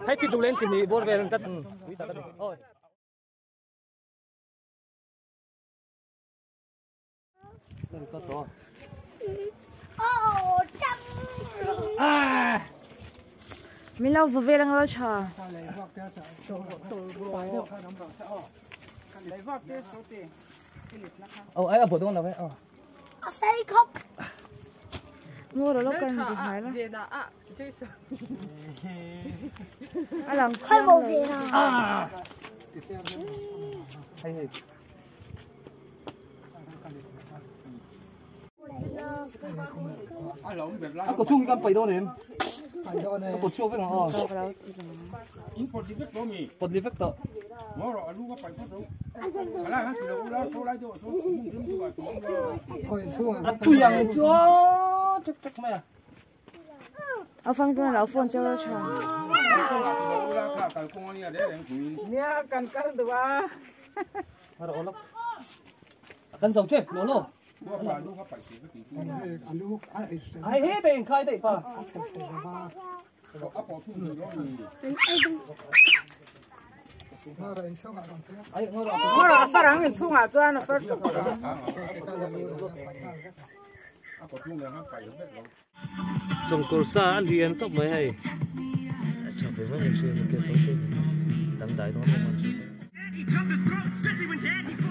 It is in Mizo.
Hei ti dulen chi ni bor vel tat. Oi. Min lo va vel ang lo tha. Ồ ai ở bộ đông nào vậy? Ờ. Ngô rồi lo cần gì hái la. A lang chiang lo. À. Hay hay. A cổ chung kan pai dawn em? A cổ chung vek ang aw. Pot li vek tawh. A tui ang chu aw tek tek mai a. A fang chuan a lo phone cheu lo tha. Kan zo che lo lo. Ai he te in khai dei pa. Ai ngor Ngor a farang in chungah chuan a far tuk. Chawngkawr sa a lian khawp mai hei a tha ve vak ang hriat a ke tawh te dangdai dawn em a.